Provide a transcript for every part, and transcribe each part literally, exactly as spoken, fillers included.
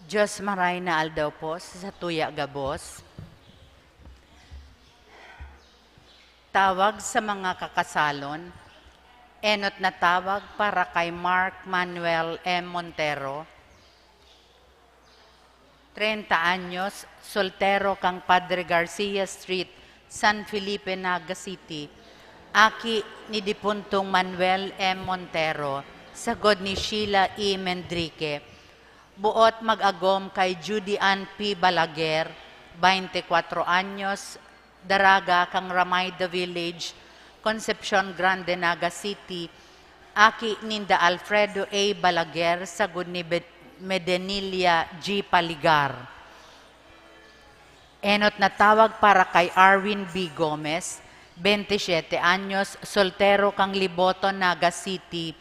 Diyos maray na aldaw po sa tuya gabos. Tawag sa mga kakasalon. Enot na tawag para kay Mark Manuel M. Montero, treinta anyos, soltero kan Padre Garcia Street, San Felipe, Naga City, aki ni dipuntong Manuel M. Montero, sagod ni Sheila E. Mendrique. Buot mag-agom kay Judy Ann P. Balaguer, baynte kwatro anyos, daraga kan Ramayda Village, Concepcion Grande, Naga City, aki ninda Alfredo A. Balaguer sagod ni Be-, Medenilia G. Paligar. Enot na tawag para kay Arwin B. Gomez, baynte siyete anyos, soltero kan Liboton, Naga City,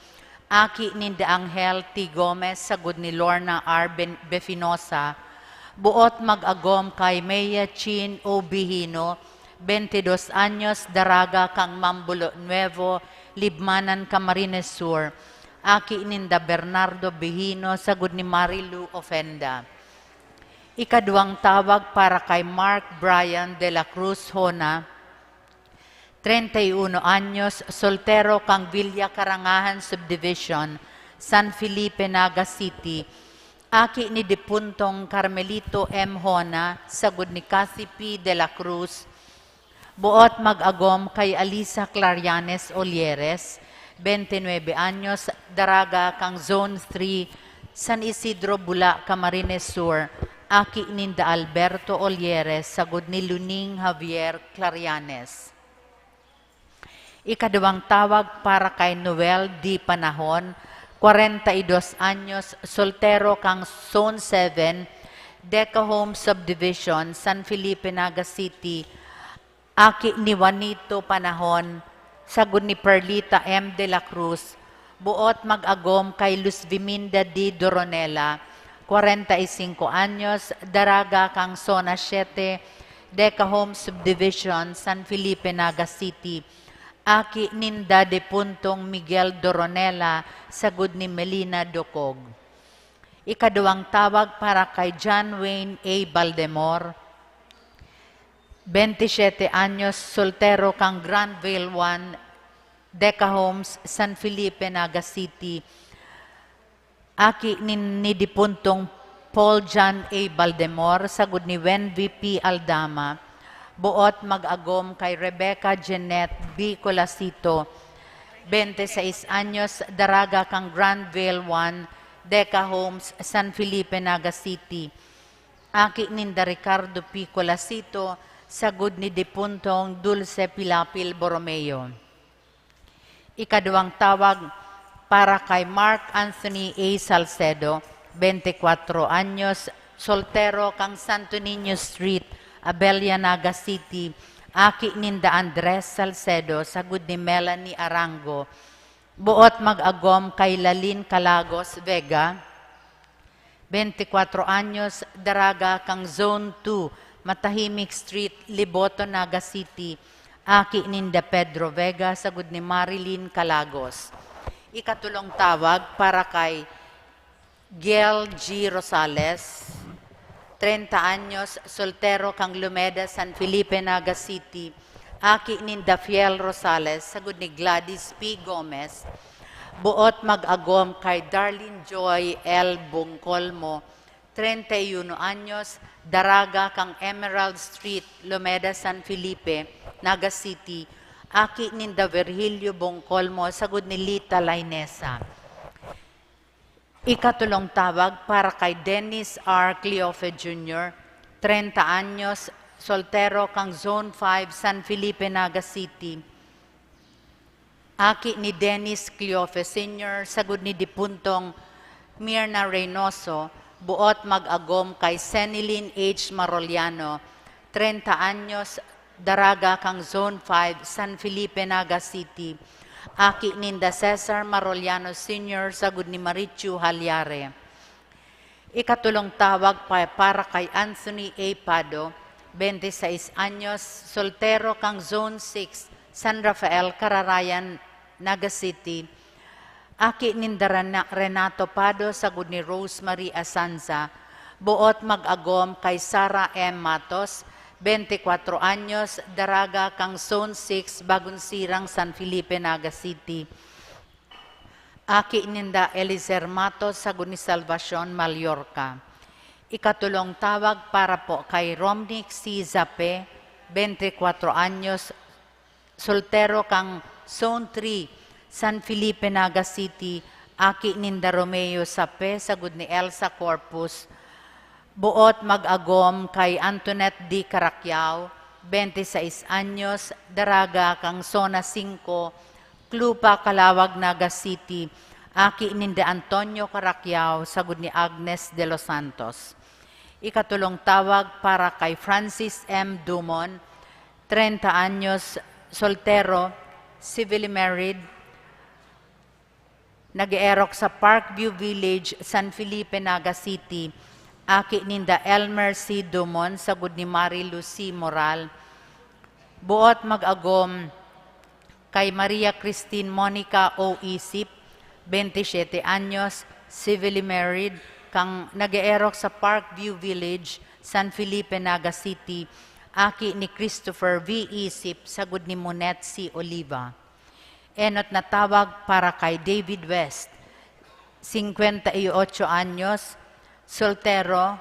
aki ninda Angel T. Gomez sagod ni Lorna R. Ben-, Befinosa. Buot mag-agom kay Mea Chin O. Bihino, baynte dos anyos, daraga kan Mambulo Nuevo, Libmanan, Camarines Sur, aki ninda Bernardo Bihino sagod ni Marilu Ofenda. Ikaduwang tawag para kay Mark Brian de la Cruz Hona, treinta y uno anyos, soltero kan Villa Karangahan Subdivision, San Felipe, Naga City, aki ni dipuntong Carmelito M. Hona sagod ni Cathy P. de la Cruz. Buot mag-agom kay Alisa Clarianes Olieres, baynte nuebe anyos, daraga kan Zone three, San Isidro Bula, Camarines Sur, aki ninda Alberto Olieres sagod ni Luning Javier Clarianes. Ikaduwang tawag para kay Noel D. Panahon, kwarenta y dos anyos, soltero kan Zone seven, Deca Home Subdivision, San Felipe, Naga City, aki ni Juanito Panahon, sagod ni Perlita M. de la Cruz, buot mag-agom kay Luzviminda D. Doronela, kwarenta y singko anyos, daraga kan Zona siete, Deca Home Subdivision, San Felipe, Naga City, aki ninda dipuntong Miguel Doronela, sagod ni Melina Docog. Ikaduwang tawag para kay John Wayne A. Baldemor, baynte siyete anyos, soltero kan Granville one, Deca Homes, San Felipe, Naga City, aki nin, ni dipuntong Paul John A. Baldemor, sagod ni Wenvy P. Aldama, buot mag-agom kay Rebecca Jeanette B. Colasito, baynte seis anyos, daraga kan Granville one, Deca Homes, San Felipe, Naga City. Aki ninda Ricardo P. Colasito, sagod ni dipuntong Dulce Pilapil Borromeo. Ikaduwang tawag para kay Mark Anthony A. Salcedo, baynte kwatro anyos, soltero kan Santo Niño Street, Abella, Naga City, aki ninda Andres Salcedo, sagod ni Melanie Arango. Buot mag-agom kay Lalin Calagos Vega, baynte kwatro anyos, daraga kan Zone two, Matahimik Street, Liboto, Naga City, aki ninda Pedro Vega, sagod ni Marilyn Calagos. Ikatulong tawag para kay Giel G. Rosales, treinta anyos, soltero kan Lumeda, San Felipe, Naga City, aki ninda Fiel Rosales, sagod ni Gladys P. Gomez, buot mag-agom kay Darlene Joy L. Bongcolmo, treinta y uno anyos, daraga kan Emerald Street, Lumeda, San Felipe, Naga City, aki ninda Virgilio Bongcolmo, sagod ni Lita Lainesa. Ikatulong tawag para kay Dennis R. Cleofe Junior, treinta anyos, soltero kan Zone five, San Felipe, Naga City. Aki ni Dennis Cleofe Senior, sagod ni dipuntong Mirna Reynoso, buot mag-agom kay Senilyn H. Maroliano, treinta anyos, daraga kan Zone five, San Felipe, Naga City. Aki ninda Cesar Maroliano Senior, sagod ni Marichu Halyare. Ikatulong tawag pa, para kay Anthony A. Pado, baynte seis anyos, soltero kan Zone six, San Rafael, Cararayan, Naga City. Aki ninda Rena-, Renato Pado, sagod ni Rosemary Asanza, Boot mag-agom kay Sara M. Matos, bente kwatro anyos, daraga kan Zone six, Bagong Sirang, San Felipe, Naga City. Aki ninda Elizer Matos, sagkod ni Salvacion, Mallorca. Ikatulong tawag para po kay Romnick C. Zape, bente kwatro anyos, soltero, kan Zone three, San Felipe, Naga City, aki ninda Romeo Zape, sagkod ni Elsa Corpus. Boot mag-agom kay Antoinette D. Caraquiao, bente sais anyos, daraga, kan Zona singko, Clupa, Calauag, Naga City, aki ninda Antonio Caraquiao, sagkod ni Agnes de los Santos. Ikatulong tawag para kay Francis M. Dumon, treinta anyos, soltero, civilly married, nag-eerok sa Parkview Village, San Felipe, Naga City, aki ninda Elmer C. Dumon, sagkod ni Mary Lucy Moral. Boot mag-agom kay Maria Christine Monica O. Isip, bente siyete anyos, civilly married, kan nag-eerok sa Parkview Village, San Felipe, Naga City, aki ni Christopher V. Isip, sagkod ni Monet C. Oliva. Enot na tawag para kay David West, singkwenta y otso anyos, soltero,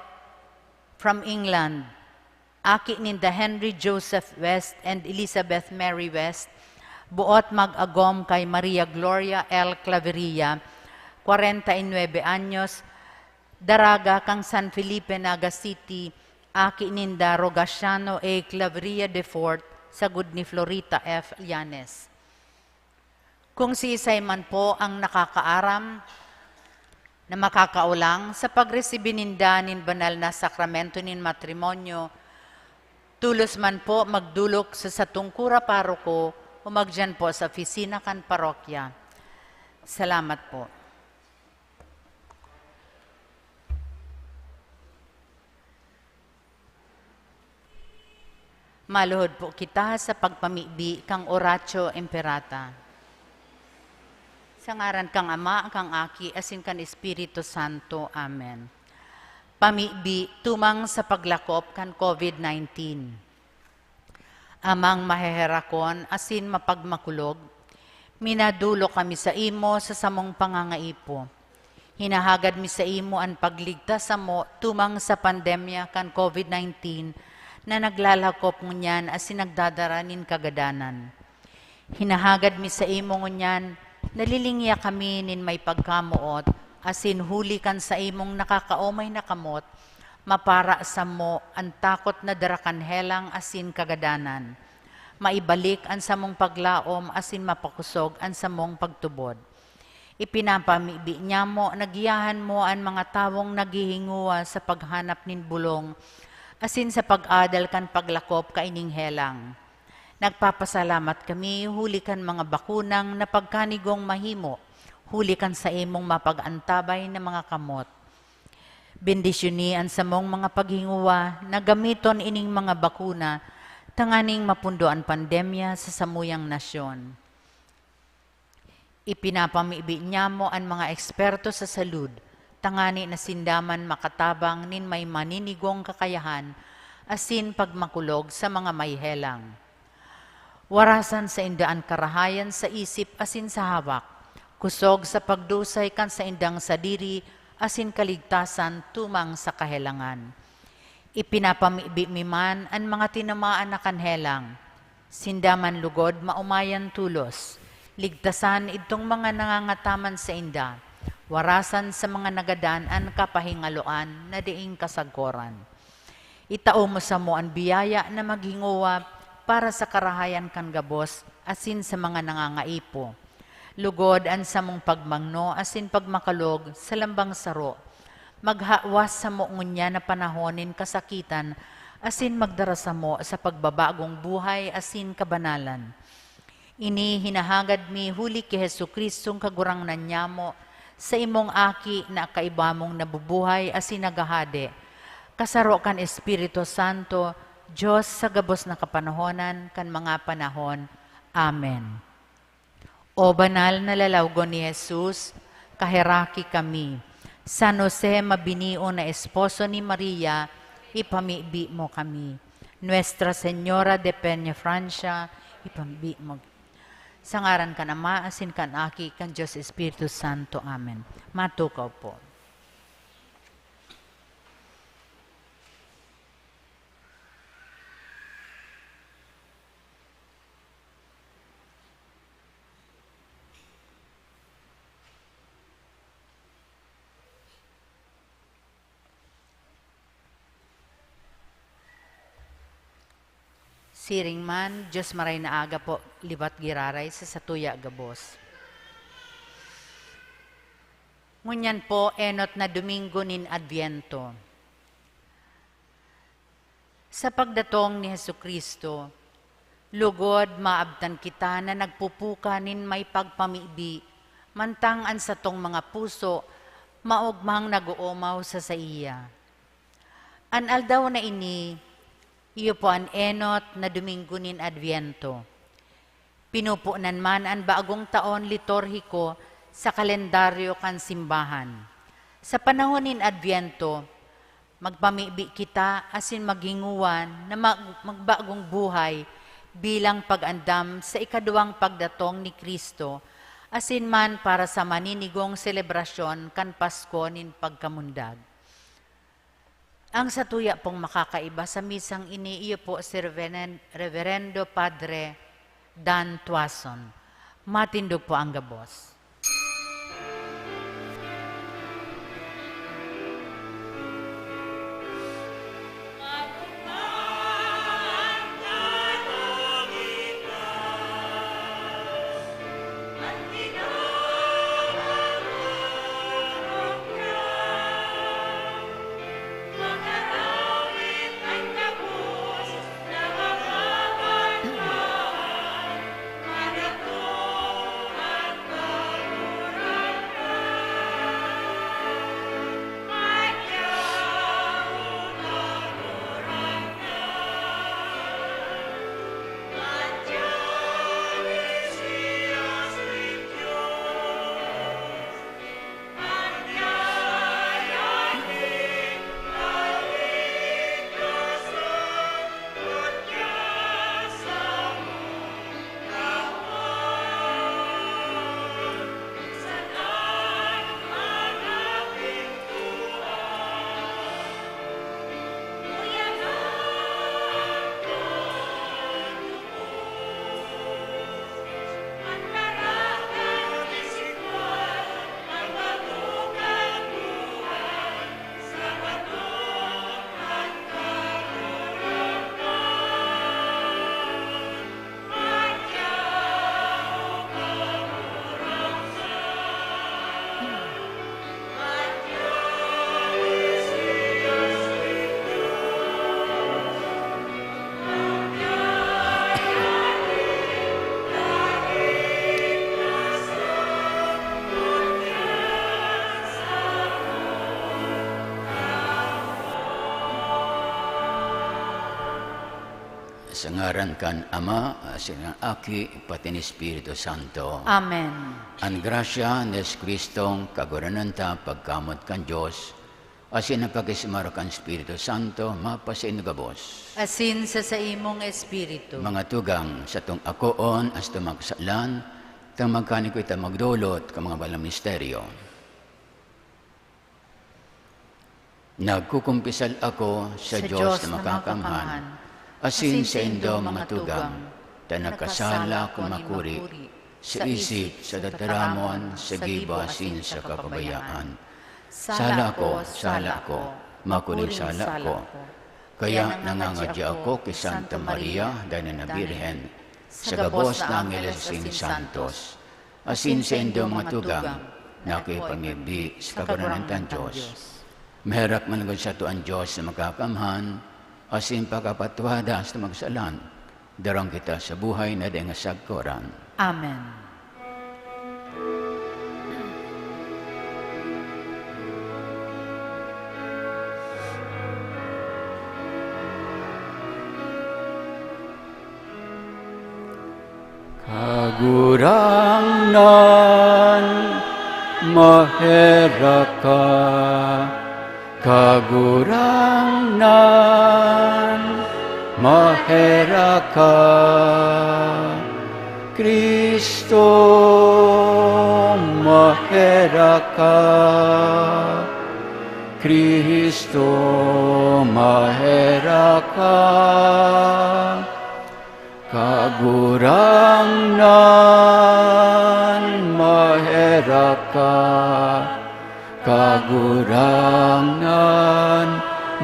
from England. Aki ninda Henry Joseph West and Elizabeth Mary West. Boot mag-agom kay Maria Gloria L. Claveria, kwarenta y nuebe anyos, daraga, kan San Felipe, Naga City, aki ninda Rogaciano A. Claveria the fourth, sagkod ni Florita F. Llanes. Kung siisay man po ang nakakaaram na makakaolang sa pagresibi ninda nin banal na sakramento nin matrimonyo, tolos man po magdolok sa satong kura paroko o magdiyan po sa opisina kan parokya. Salamat po. Maluhod po kita sa pagpamibi kan Oratio Imperata. Sa ngaran kan Ama, kan Aki, asin kan Espiritu Santo. Amen. Pamibi tumang sa paglakop kan COVID nineteen. Amang maheherakon asin mapagmakulog, minadolok kami saimo sa samong pangangaipo. Hinahagad mi saimo an pagligtas samo tumang sa pandemya kan COVID nineteen na naglalakop ngunyan asin nagdadara nin kagadanan. Hinahagad mi saimo ngunyan, nalilingya kami nin may pagkamoot, asin huli kan saimong nakakaomay na kamot, mapara samo an takot na dara kan helang asin kagadanan. Maibalik an samong paglaom asin mapakosog an samong pagtubod. Ipinapamibi nyamo na giyahan mo an mga tawong naghihingowa sa paghanap nin bolong asin sa pag-adal kan paglakop kaining helang. Nagpapasalamat kami huli kan mga bakunang napagkanigong mahimo huli kan saimong mapag-antabay na mga kamot. Bendisyoni an samong mga paghingowa na gamiton ining mga bakuna tanganing mapundo an pandemya sa samuyang nasyon. Ipinapamibi nyamo an mga eksperto sa salud, tangani na sinda man makatabang nin may maninigong kakayahan asin pagmakulog sa mga may helang. Warasan sainda an karahayan sa isip asin sa hawak, kusog sa pagdusay kan saindang sadiri asin kaligtasan tumang sa kahelangan. Ipinapamibi mi man an mga tinamaan na kan helang. Sinda man lugod maomayan tolos. Ligtasan idtong mga nangangataman sainda. Warasan sa mga nagadan an kapahingaloan na daing kasagkoran. Itao mo samo an biyaya na maghingowa para sa karahayan kan gabos asin sa mga nangangaipo. Lugod an samong pagmangno asin pagmakalog sa lambang saro. Maghawas samo ngunyan na panahon nin kasakitan asin magdara samo sa pagbabagong buhay asin kabanalan. Ini hinahagad mi huli ki Jesu-Cristong Kagurangnan nyamo, sa imong Aki na kaiba mong nabubuhay asin naghahade, kasaro kan Espiritu Santo, Dios sa gabos na kapanahonan kan mga panahon. Amen. O banal na lalawgon ni Jesus, kaheraki kami. San Jose, mabinion na esposo ni Maria, ipamibi mo kami. Nuestra Señora de Peñafrancia, ipamibi mo. Sa ngaran kan Ama, asin kan Aki, kan Dios Espiritu Santo. Amen. Matukaw po. Siring man, Dios maray na aga po, liwat giraray sa satuya gabos. Ngunyan po, enot na Domingo nin Adviento. Sa pagdatong ni Jesu-Cristo, lugod maabtan kita na nagpupuka nin may pagpamibi, mantang an satong mga puso maogmang nag-oomaw sa saiya. An aldaw na ini, iyo po an enot na Domingo nin Adviento. Pinupunan man an bagong taon liturhiko sa kalendaryo kan simbahan. Sa panahon nin Adviento, magpamibi kita asin maghinguan na mag-, magbagong buhay bilang pag-andam sa ikaduwang pagdatong ni Cristo, asin man para sa maninigong selebrasyon kan Pasko nin Pagkamundag. Ang satuya pong makakaiba sa misang ini, iyo po si Reveren-, Reverendo Padre Dan Tuason. Matindog po ang gabos. Sa ngaran kan Ama, asin kan Aki, pati ni Espiritu Santo. Amen. An grasya ni Jesu-Cristong Kagurangnan ta, pagkamoot kan Dios, asin an pakisumaro kan Espiritu Santo, mapasaindo gabos. Asin sa saimong espiritu. Mga tugang, satong akoon an satong mga kasalan, ta magkaigwa kita magdolot kan mga banal na misteryo. Nagkukumpisal ako sa Sa Dios Dios na na makakamhan, makakamhan, asin asin saindo, saindo, mga mga tugang, tugang, ta nagkasala nagkasala ako ako nin makuri makuri sa sa isip, isip, sa sa tataramon, tataramon, sa sa gibo gibo asin asin sa sa kapabayaan. kapabayaan. Sala ako, sala ako, makuring sala ako. Kaya nangangadya ako ki Santa Maria, Dai na Birhen, sa gabos na angeles asin santos, asin saindo mga tugang, na nagpapamibi sa Kagurangnan tang Dios. Maherak man logod sato an Dios na makakamhan, asin pakapatawad sa mga kasalan. Darong kita sa buhay na dai ngasagkoran. Amen. Kagurangnan, Maherak ka, Kagurangnan, maherak ka. Cristo, maherak ka. Cristo, maherak ka. Kagurangnan, maherak ka. Kagurangnan,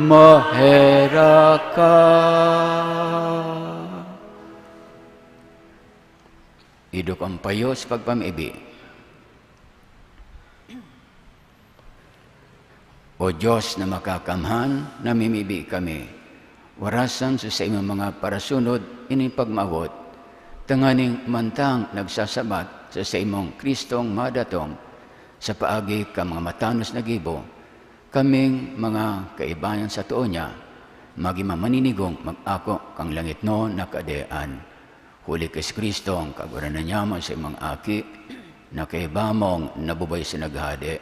maherak ka. Idok an payo sa pagpamibi. O Dios na makakamhan, namimibi kami. Warasan sa saimong mga parasunod ining pagmawot, tanganing mantang nagsasabat sa saimong Cristong madatong sa paagi kan mga matanos na gibo, kaming mga kaibayan sa too niya, magin maninigong mag-ako kan langitnon na Kahadean. Huli ki Jesu-Cristo, an Kagurangnan niya, man sa imong Aki, na kaiba mong nabubuhay sa naghahade,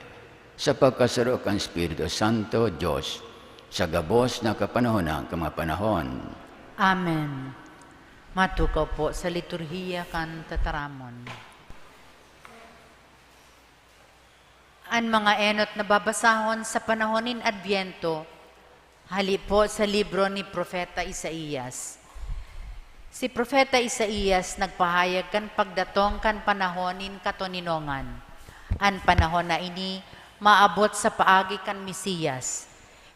sa pagkasaro kan Espiritu Santo, Dios, sa gabos na kapanahonan kan mga panahon. Amen. Matukaw po sa liturhiya kan tataramon. An mga enot na babasahon sa panahon nin Adbyento, hali po sa libro ni Propeta Isaias. Si Propeta Isaias nagpahayag kan pagdatong kan panahon nin katoninongan. An panahon na ini maabot sa paagi kan Mesiyas.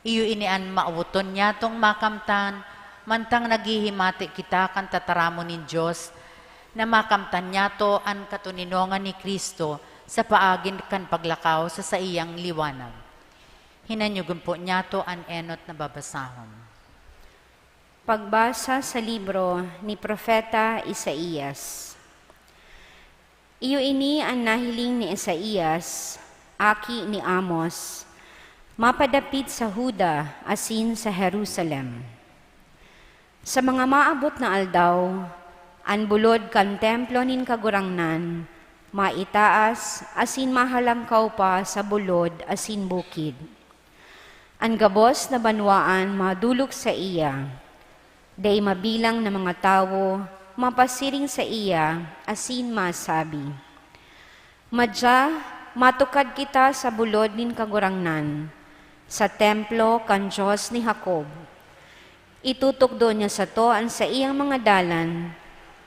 Iyo ini an mawoton nyatong makamtan, mantang naghihimati kita kan tataramon nin Dios, na makamtan nyato an katoninongan ni Cristo sa paagi kan paglakaw sa saiyang liwanag. Hinanyogon po nyato an enot na babasahon. Pagbasa sa libro ni Propeta Isaias. Iyo ini an nahiling ni Isaias, aki ni Amos, mapadapit sa Juda asin sa Jerusalem. Sa mga maabot na aldaw, an bulod kan templo nin Kagurangnan maitaas asin mahalangkaw pa sa bulod asin bukid. An gabos na banwaan madolok saiya. Dai mabilang na mga tawo mapasiring saiya asin masabi, "Madya, matukad kita sa bulod nin Kagurangnan, sa templo kan Dios ni Jacob. Itutukdo niya sato an saiyang mga dalan,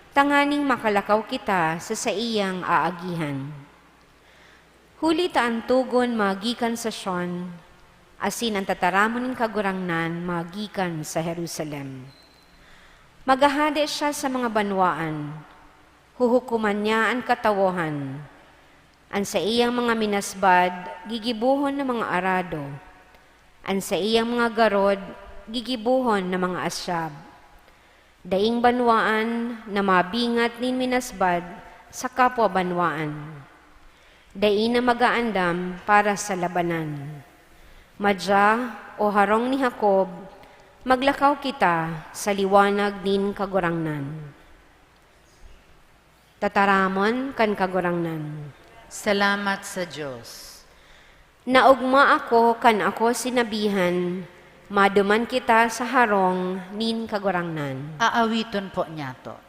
tanganing makalakaw kita sa saiyang aagihan." Huli ta an togon magikan sa Sion, asin an tataramon nin Kagurangnan magikan sa Jerusalem. Maghahade siya sa mga banwaan, huhukoman niya an katawohan. An saiyang mga minasbad gigibohon na mga arado, an saiyang mga garod gigibohon na mga asyab. Daing banwaan na mabingat nin minasbad sa kapwa banwaan. Dai na mag-aandam para sa labanan. Madya, O harong ni Jacob, maglakaw kita sa liwanag nin Kagurangnan. Tataramon kan Kagurangnan. Salamat sa Dios. Naogma ako kan ako sinabihan, "Maduman kita sa harong nin Kagurangnan." Aawiton po niyato.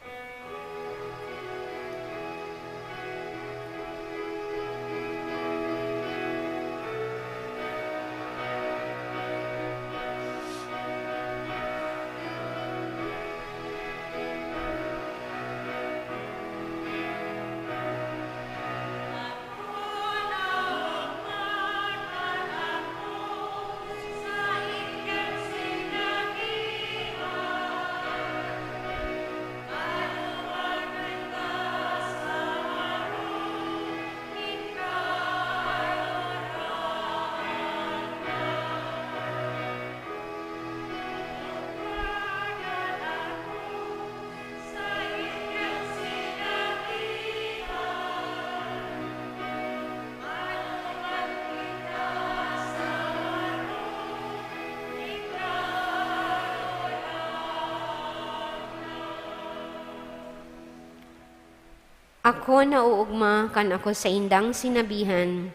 Ako naoogma kan ako saindang sinabihan,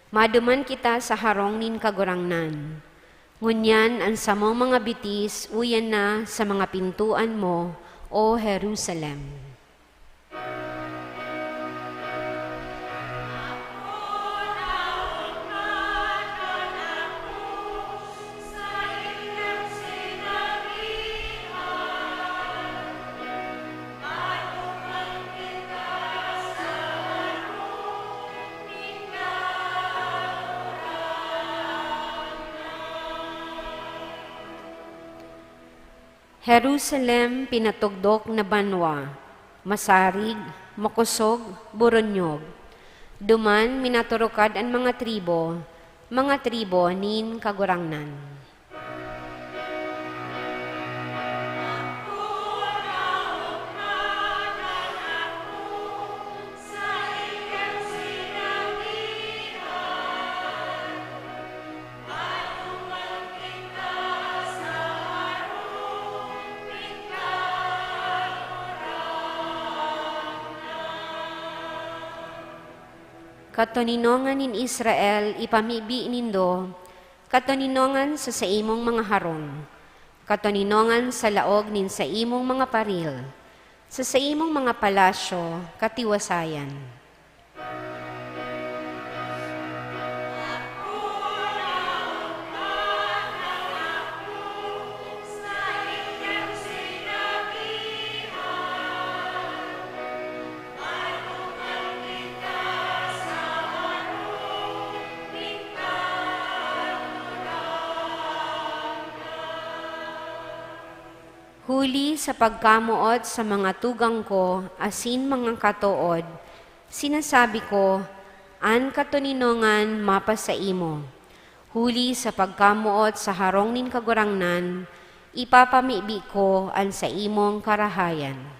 Maduman kita sa harong nin Kagurangnan. Ngunyan an samong mga bitis uyan na sa mga pintoan mo, O Jerusalem. Jerusalem, pinatugdok na banwa, masarig, makosog, buronyog. Duman minaturukad an mga tribo, mga tribo nin Kagurangnan. Katoninongan nin Israel, ipamibi nindo, katoninongan sa saimong mga harong, katoninongan sa laog nin saimong mga paril, sa saimong mga palasyo, katiwasayan. Huli sa pagkamoot sa mga tugang ko asin mga katood, sinasabi ko, an katoninongan mapasaimo. Huli sa pagkamoot sa harong nin Kagurangnan, ipapamibi ko an saimong karahayan.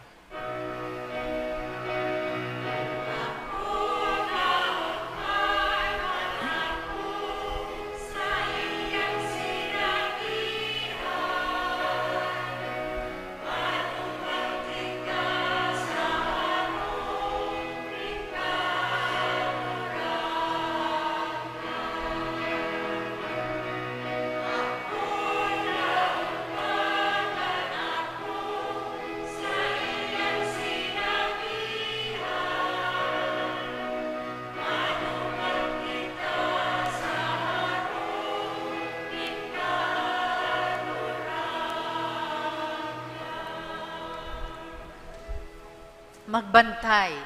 Magbantay,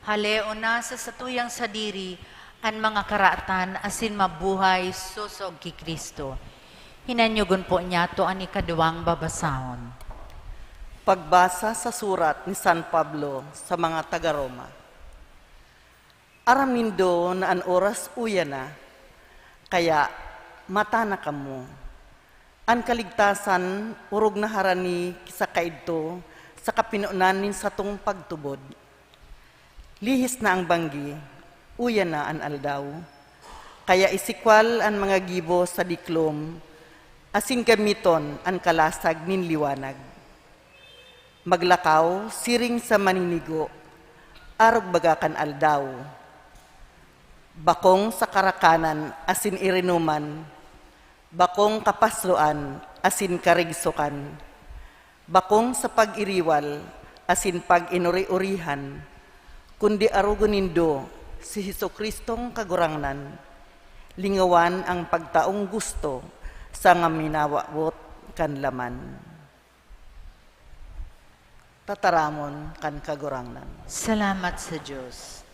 haleon na sa satuyang sadiri an mga karatan asin mabuhay sosog ki Cristo. Hinanyogon po niyato an ikaduwang babasahon. Pagbasa sa surat ni San Pablo sa mga taga Roma. Aram nindo na an oras uya na, kaya mata na kamo. An kaligtasan orog na harani ki sa kaidto sa kapinonan nin satong pagtubod. Lihis na an banggi, uya na an aldaw. Kaya isikwal an mga gibo sa diklom, asin gamiton an kalasag nin liwanag. Maglakaw siring sa maninigo, arog baga kan aldaw. Bakong sa karakanan asin irinoman, bakong kapasloan asin karigsokan, bakong sa pag-iriwal asin pag-inori-orihan, kundi arogon nindo si Jesu-Cristong Kagurangnan, lingawan an pagtaong gusto sa mga minawawot kan laman. Tataramon kan Kagurangnan. Salamat sa Diyos.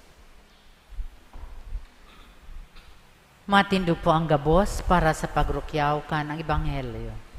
Matindog po ang gabos para sa pagrukyaw kan ang Ebanghelyo.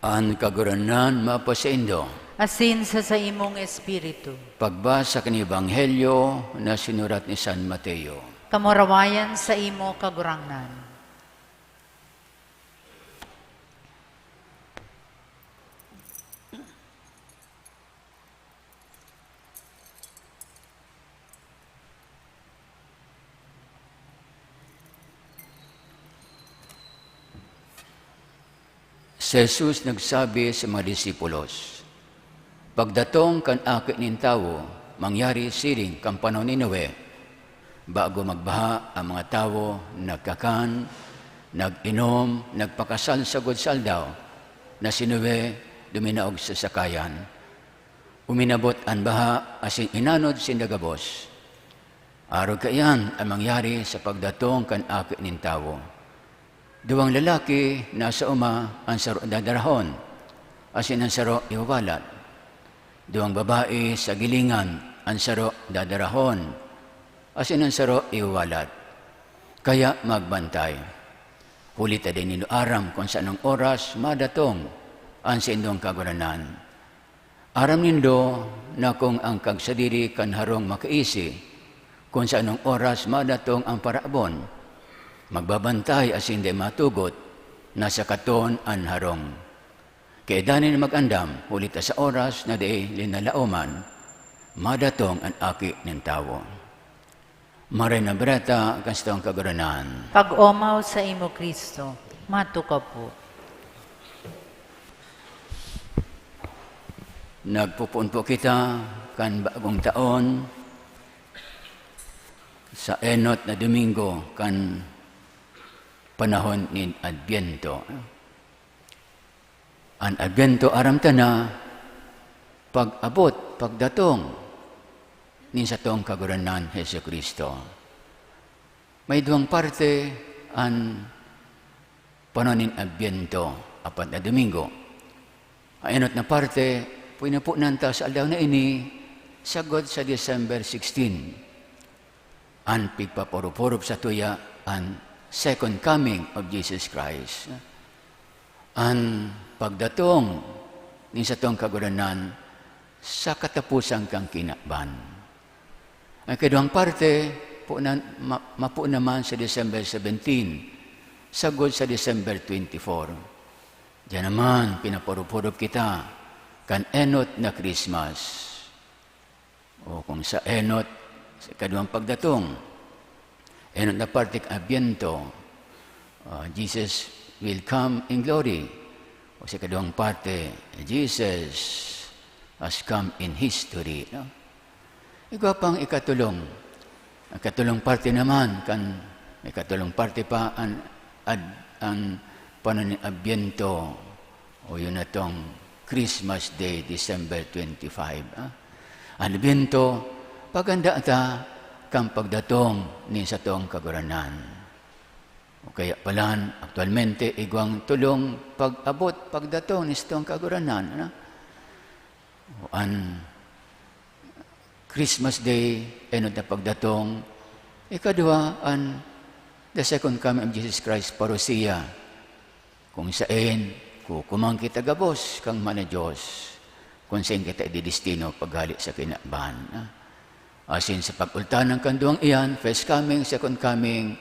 An Kagurangnan mapasaindo. Asin sa saimong espiritu. Pagbasa kan Ebanghelyo na sinurat ni San Mateo. Kamurawayan sa imo, Kagurangnan. Si Jesus nagsabi sa mga disipulos, "Pagdatong kan Aki nin Tawo, mangyari siring kan panahon ni Noe. Bago magbaha, ang mga tawo nagkakan, nag-inom, nagpakasal sagkod sa aldaw na si Noe duminaog sa sakayan. Uminabot an baha asin inanod sinda gabos. Arog kaiyan an mangyari sa pagdatong kan Aki nin Tawo. Duwang lalaki nasa oma, an saro dadarahon, asin an saro iwawalat. Duwang babae sa gilingan, an saro dadarahon, asin an saro iwawalat. Kaya magbantay, huli ta dai nindo aram kun sa anong oras madatong an saindong Kagurangnan. Aram nindo na kun an kagsadiri kan harong makaisi kun sa anong oras madatong an parahabon, magbabantay asin dai matugot na sakaton an harong. Kaya danay na mag-andam, huli ta sa oras na dai linalaoman, madatong an Aki nin Tawo." Maray na Bareta kan satong Kagurangnan. Pag-omaw saimo, Cristo. Matukaw po. Nagpopoon po kita kan bagong taon sa enot na Domingo kan panahon nin Adbyento. An Adbyento, aram ta na, pag-abot, pagdatong nin satong Kagurangnan Jesu-Cristo. May duwang parte an panahon nin Adbyento, apat na Domingo. Ang enot na parte, pwede po nanta sa aldaw na ini, sagkod sa December sixteen. An pigpaparup-hurup satuya, an Second Coming of Jesus Christ. An pagdatong nin satong Kagurangnan sa kataposan kan kinaban. Ang ikaduwang parte, po na, ma-, mapo naman sa December seventeen, sagkod sa December twenty-four. Diyan naman, pinaparup-hurup kita kan enot na Christmas. O kung sa enot, sa ikaduwang pagdatong, enot na parte kan Adbyento, ah, Jesus will come in glory. O sa ikaduwang parte, Jesus has come in history, no? Igwa pang ikatulong. Ang ikatulong parte naman kan, may ikatulong parte pa an, ad-, an panahon nin Adbyento. O yun na tong Christmas Day, December twenty-five, ah. An Adbyento, paghanda ta kan pagdatong nin satong Kagurangnan. O kaya palan, aktualmente, igwang tulong pag-abot, pagdatong nin satong Kagurangnan, ano? O an Christmas Day, enot na pagdatong, ikaduwa, an the second coming of Jesus Christ, parousia. Kung saen, kukuman kita gabos kan Ama na Dios, kung saen kita ididestino paghale sa kinaban, ah. Asin sa pag-ultanan kan duwang iyan, first coming, second coming,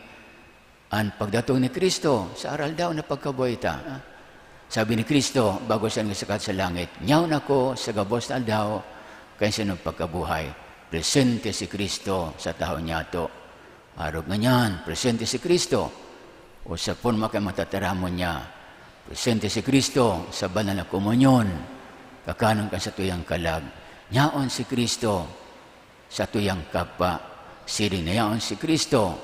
an pagdatong ni Cristo sa aroaldaw na pagkabuhay ta, ah. Sabi ni Cristo, bago siya nagsakat sa langit, "Nyaon ako sa gabos na aldaw kan saindong pagkabuhay." Presente si Cristo sa tahaw niyato. Arog ngunyan, presente si Cristo, o sa porma kan mga tataramon niya. Presente si Cristo sa banal na komunyon, kakanon kan satuyang kalag. Nyaon si Cristo satuyang kapwa. Siring na yaon si Cristo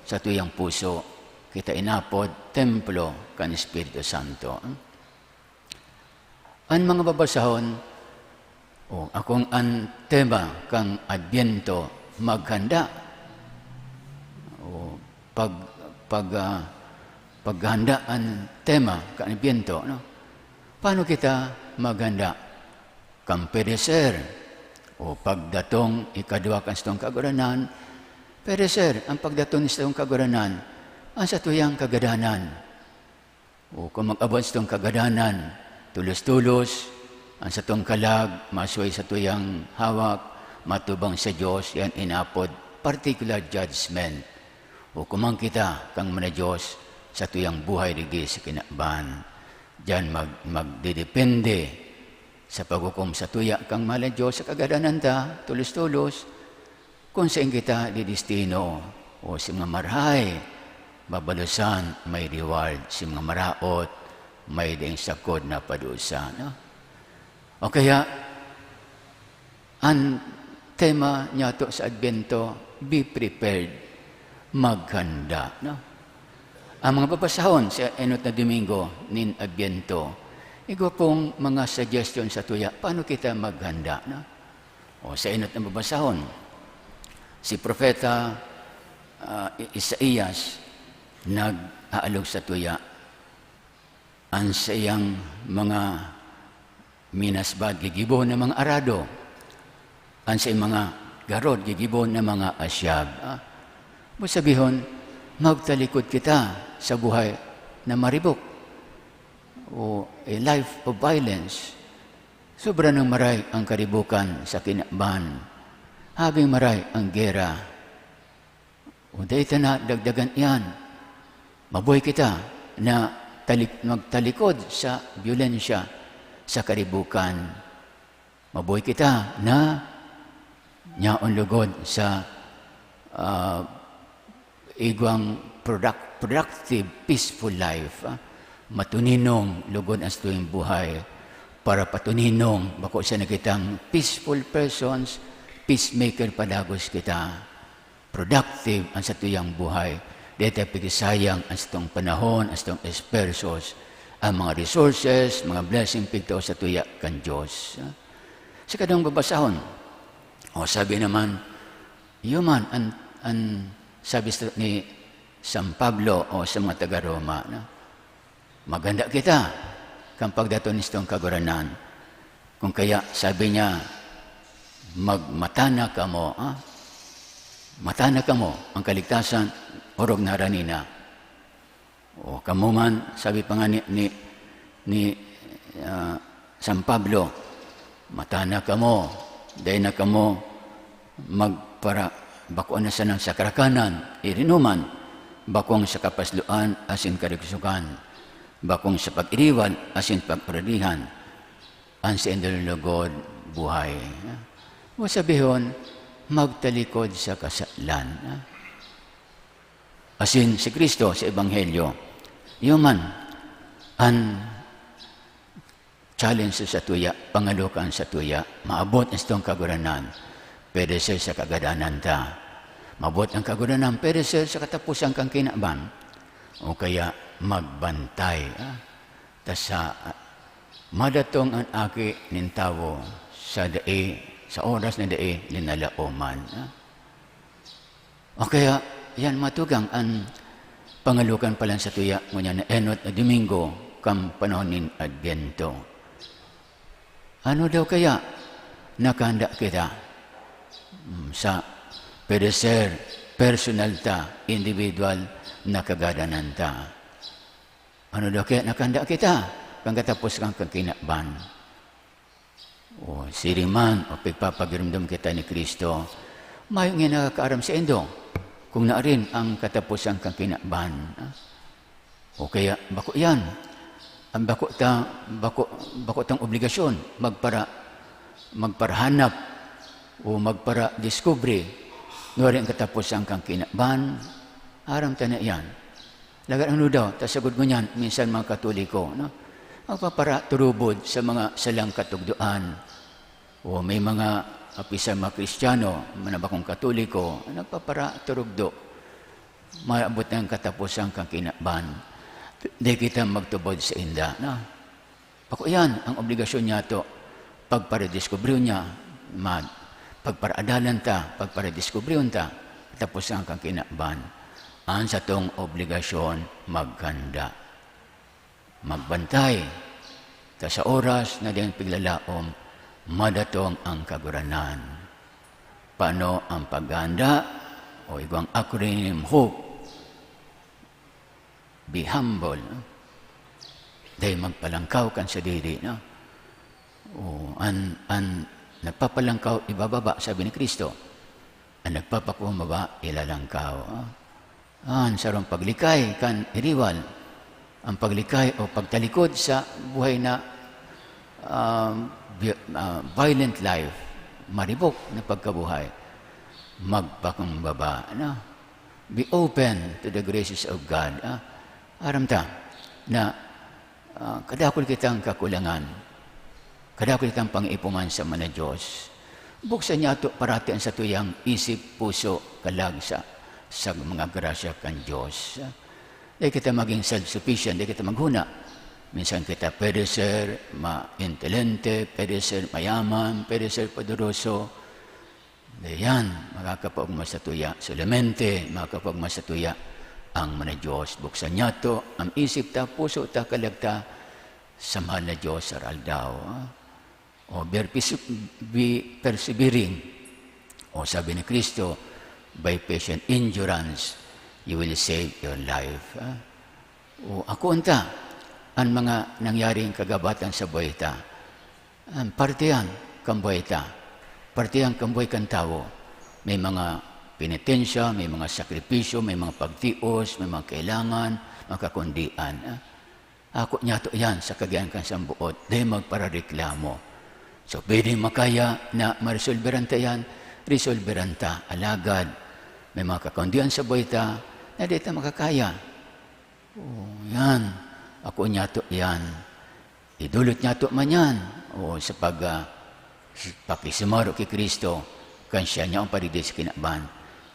satuyang puso. Kita inapod templo kan Espiritu Santo. An mga babasahon, o, akong an tema kan Adbyento, maghanda. O, pag-, pag-, ah, paghanda an tema kan Adbyento, no? Paano kita maghanda? Kan pereser, o pagdatong ikaduwa kan satong Kagurangnan, pereser, ang pagdatong ni satong Kagurangnan, ang satuyang kagadanan. O kung mag-abot satong kagadanan, Tulos-tulos, ang satong kalag, masuway sa tuyang hawak, matubang sa Dios, yan inapod particular judgment. Hukuman kita kan Dios sa tuyang buhay digdi sa kinaban. Diyan mag-, magdedepende sa paghukom sa tuya kan Dios sa kagadanan ta, tulos-tulos. Kung sain kita didestino, o si mga marahay, babalosan, may reward, si mga maraot, may daing sagkod na padusa, no? O kaya, ang tema niyato sa Adbento, be prepared, maghanda, no? Ang mga babasahon sa enot na Domingo nin Adbento, igwa pong mga suggestion sa tuya, paano kita maghanda, no? O, sa enot na babasahon, si Propeta, ah, I-, Isaias nag-aalog sa tuya. Ang saiyang mga minasbad gigibo na mga arado, ang saiyang mga garod gigibo na mga asyag. Ah, ibig sabihon, magtalikod kita sa buhay na maribok o a life of violence. Sobra nang maray ang karibukan sa kinaban. Habing maray ang gera. O dai ta na dagdagan iyan. Mabuhay kita na talik-, magtalikod sa biyolensya sa karibukan. Mabuhay kita na nyaon lugod sa, ah, igwang product-, productive, peaceful life, ah. Matuninong lugod ang satuyang buhay para patuninong bako sana kitang peaceful persons, peacemaker padagos kita. Productive ang satuyang buhay. Dai ta pigsayang ang satong panahon, ang satong esfuerzos, ang mga resources, mga blessing pigtao sa tuya kan Dios. Sa kadang babasahon, o sabi naman, iyo man, an, an sabi sa, ni San Pablo o sa mga taga Roma, no? Maghanda kita kan pagdaton nistong Kagurangnan. Kung kaya, sabi niya, "Magmatana kamo," ah? "Matana kamo, ang kaligtasan, orog na rani na." O, kamo man, sabi pa nga ni, ni, ni, ah, San Pablo, "Matana kamo, dai na kamo magpara-, bako na sanang sa karakanan, irinuman, bakong sa kapasloan asin karigsokan, bakong sa pag-iriwal asin pag-oradihan, an saindong lugod buhay." Ibig sabihon, magtalikod sa kasalan. Asin si Cristo sa Ebanghelyo, iyo man an challenge sa tuya, pangalokan sa tuya, maabot na sitong Kagurangnan, pwede siya sa kagadanan ta. Maabot ang Kagurangnan, pwede siya sa kataposan kan kinaban. O kaya, magbantay, ah, ta sa, ah, madatong an Aki nin Tawo sa dai, sa oras na dai linalaoman, ah. O kaya, yan, mga tugang, an pangalokan pa lang sa tuya, ngunyan na enot na Domingo kan panahon nin Adbyento. Ano daw kaya nakahanda kita? Hmm, sa pwede ser personal ta, individual na kagadanan ta. Ano daw kaya nakahanda kita kan katapos kan kinaban? O siring man, o pigpapagiromdom kita ni Cristo, mayo ngani nakakaaram saindo kung narin ang kataposan kan kinaban. O kaya, bako iyan. Ang bako ta, bako, bako tang obligasyon, magpara-, magparahanap o magparadiskubre, nuari ang kataposan kan kinaban, aram ta na iyan. Lagad ano daw, ta sagkod ngunyan, minsan mga Katoliko, no? Magpaparaturubod sa mga salang katugdoan. O may mga, apisan mga Kristiyano, mga bakong Katoliko, nagpaparaturugdo. Maabot na ang kataposan kan kinaban. Di kita magtubod sainda, no? Bako iyan ang obligasyon niyato, pagparadiskubre niya, mag-, pagparaadalan ta, pagparadiskubre ta, tapos ang kan kinaban. Ang satong obligasyon, maghanda. Magbantay, ta sa oras na diyan piglalaom, madatong ang Kagurangnan. Paano ang paghahanda? O igwang acronym, hope. Be humble. dai magpalangkaw kan sadiri, no? O, an, an nagpapalangkaw, ibababa, sabi ni Cristo. An nagpapakumbaba, ilalangkaw. Ah, an sarong paglikay kan iriwal, ang paglikay o pagtalikod sa buhay na, um, vi-, ah, violent life, maribok na pagkabuhay, magpakumbaba, no? Be open to the graces of God, ah. Aram ta na Ah, kadakul kitang kakulangan, kadakul kitang pang-iipoman sa mga Diyos. Buksan niyato parati an satuyang isip, puso, kalag sa, sa mga grasya kan Diyos. Dai kita maging self-sufficient, dai kita maghuna. Minsan kita pwede ser ma-, intelente, pwede ser mayaman, pwede ser poderoso. Diyan, makakapaogma sa tuya. Solamente, makakapaogma sa tuya ang mga Diyos. Buksan niyato ang isip ta, puso ta, kalag ta sa mahal na Diyos sa aldaw. O, be perse-, be persevering. O, sabi ni Cristo, "By patient endurance, you will save your life." Ah. O, ako unta, an mga nangyaring kagabatan sa buhay ta. An parte yan kan buhay ta. Parte yan kan buhay kan tawo. May mga penitensya, may mga sakripisyo, may mga pagtios, may mga kailangan, mga kakundian, ah. Ako niyato yan sa kagian kan sambuot, dai magparareklamo. So, pwedeng makaya na maresolberan ta yan, resolberan ta. Alagad, may mga kakundian sa buhay ta na di ta makakaya. Oh, yan. Ako niyato yan. Idulot niyato man yan. O sa pag, ah, s-, pakisumaro ki Cristo, kan siya niya an padigdi sa kinaban,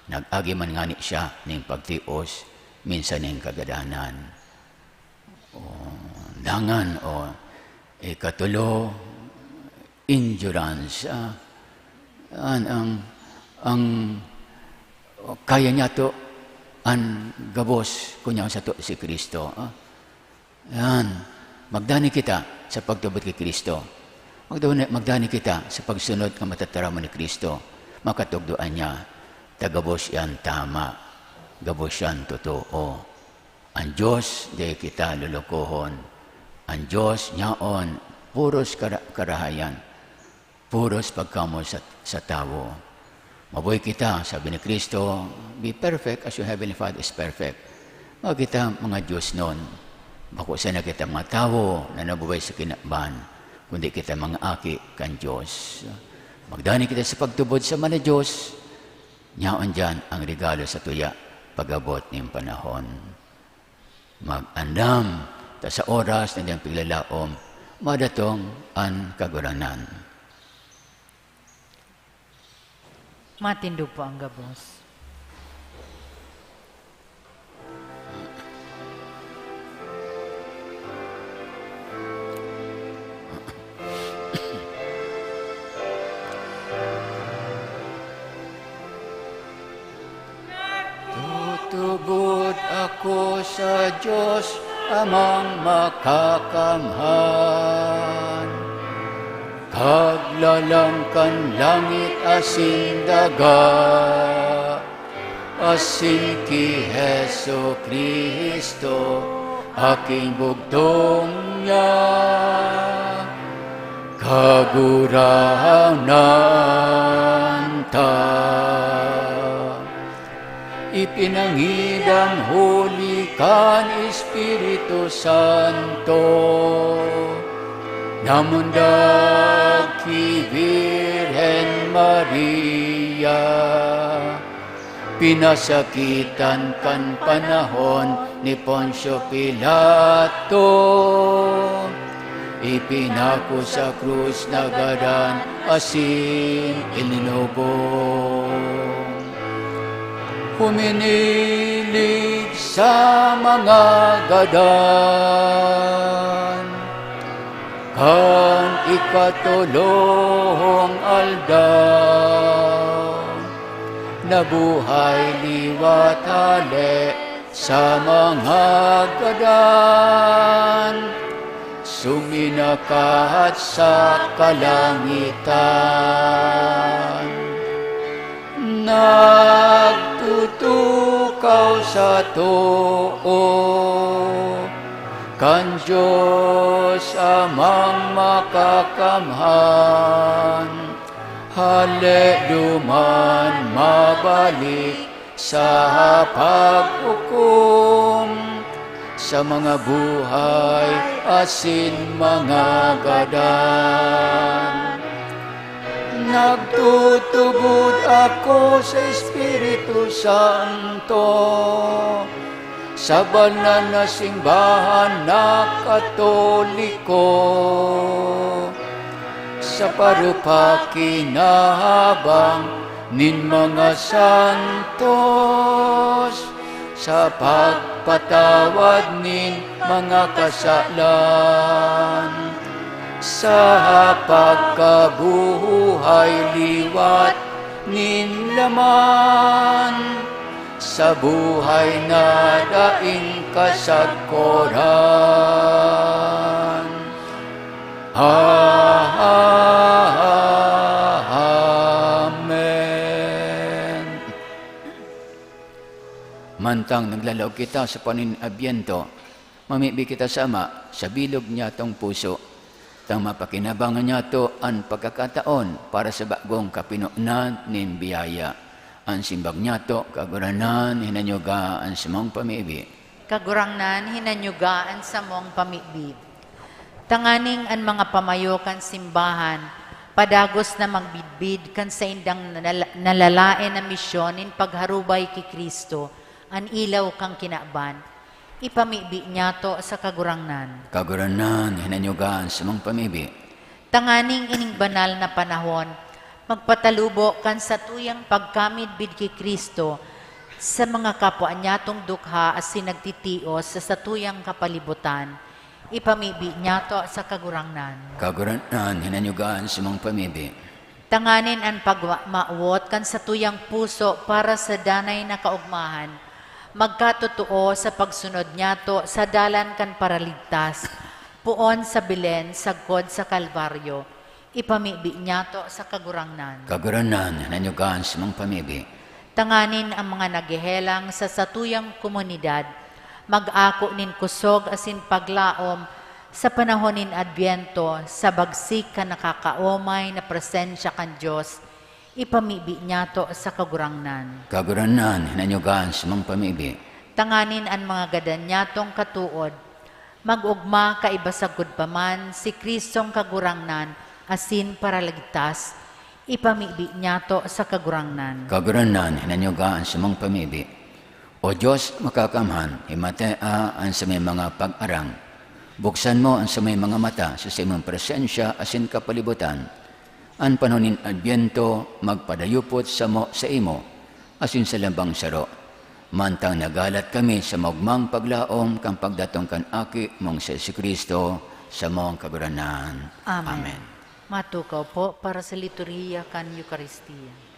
nag-agi man ngani siya nin pagtios, minsan nin kagadanan. O, dangan, o, ikatulo, endurance, ah, an, ang, ang kaya niyato, an gabos, kun yaon sato si Cristo, ah. Yan. Magdanay kita sa pagtubod ki Cristo. Magdanay, magdanay kita sa pagsunod kan matataraman ni Cristo. Makatugdoan niya ta gabos yan tama, gabos yan totoo. An Diyos, dai kita lolokohon. An Diyos, yaon, puros kara-, karahayan. Puros pagkamoy sa, sa tawo. Mabuhay kita, sabi ni Cristo, "Be perfect as your heavenly Father is perfect." Mayo kita mga diosnon. Bako sana kita mga tawo na nabubuhay sa kinaban, kundi kita mga aki kan Diyos. Magdanay kita sa pagtubod sa mahal na Diyos. Yaon diyan ang regalo sa tuya pag-abot nin panahon. Mag-andam ta sa oras na diyang piglalaom, madatong an Kagurangnan. Matindog po ang gabos. Tutubod ako sa Dios, Amang Makakamhan, Kaglalang kan langit asin daga, asin ki Jesu-Cristo, Aking bugtong niya, Kagurangnan ta. Ipinangidam huli kan Espiritu Santo, namundag ki Birhen Maria, pinasakitan kan panahon ni Poncio Pilato, ipinako sa krus, nagadan asin ilinubong. Huminilig sa mga gadan, kan ikatolong aldaw, nabuhay liwat hale sa mga gadan, suminakat sa kalangitan. Nagtutukaw sa too, Kan Diyos Amang Makakamhan, hale duman mabalik sa paghukom sa mga buhay asin mga gadan. Nagtutubod ako sa Espiritu Santo, sa banal na simbahan na Katoliko, sa parupaki na habang nin mga santos, sa pagpatawad nin mga kasalan, sa pagkabuhay liwat nin laman, sa buhay na daing kasagkoran. Amen. Mantang naglalaog kita sa panin-Adbyento, mamibi kita sa Ama sa bilog niyatong puso, tang mapakinabangan niyato an pagkakataon para sa bagong kapinonan nin biyaya. An simbag niyato, Kagurangnan, hinanyuga an samong pamibi. Kagurangnan, hinanyuga an samong pamibi. Tanganing an mga pamayo kan simbahan padagos na magbidbid kan saindang nala-, nalalaen na misyon nin pagharubay ki Cristo, an ilaw kan kinaban. Ipamibi niyato sa Kagurangnan. Kagurangnan, hinanyuga an samong pamibi. Tanganing ining banal na panahon, magpatalubo kan satuyang pagkamidbid ki Cristo sa mga kapwa niyatong dukha asin nagtitios sa satuyang kapalibutan. Ipamibi niyato sa Kagurangnan. Kagurangnan, hinanyuga an samong pamibi. Tanganing an pagmawot kan satuyang puso para sa danay na kaogmahan, magkatotoo sa pagsunod niyato sa dalan kan Paraligtas, poon sa Belen sagkod sa Kalbaryo. Ipamibi niyato sa Kagurangnan. Kagurangnan, hinanyuga an samong pamibi. Tanganing an mga naghehelang sa satuyang komunidad mag-ako nin kusog asin paglaom sa panahon nin Adbyento sa bagsik kan nakakaomay na presensya kan Dios, ipamibi niyato sa Kagurangnan. Kagurangnan, hinanyuga an samong pamibi. Tanganing an mga gadan niyatong katood mag-ogma kaiba sagkod pa man si Cristong Kagurangnan asin Paraligtas, ipamibi niyato sa Kagurangnan. Kagurangnan, hinanyuga an samong pamibi. O Dios Makakamhan, himatea an samong mga pag-arang. Buksan mo an samong mga mata sa saimong presensya asin kapalibutan. An panahon nin Adbyento magpadayupot samo saimo asin sa lambang saro, mantang naghalat kami sa maogmang paglaom kan pagdatong kan Aki mong si Jesu-Cristo, samong Kagurangnan. Amen. Amen. Matukaw po para sa liturhiya kan Eukaristia.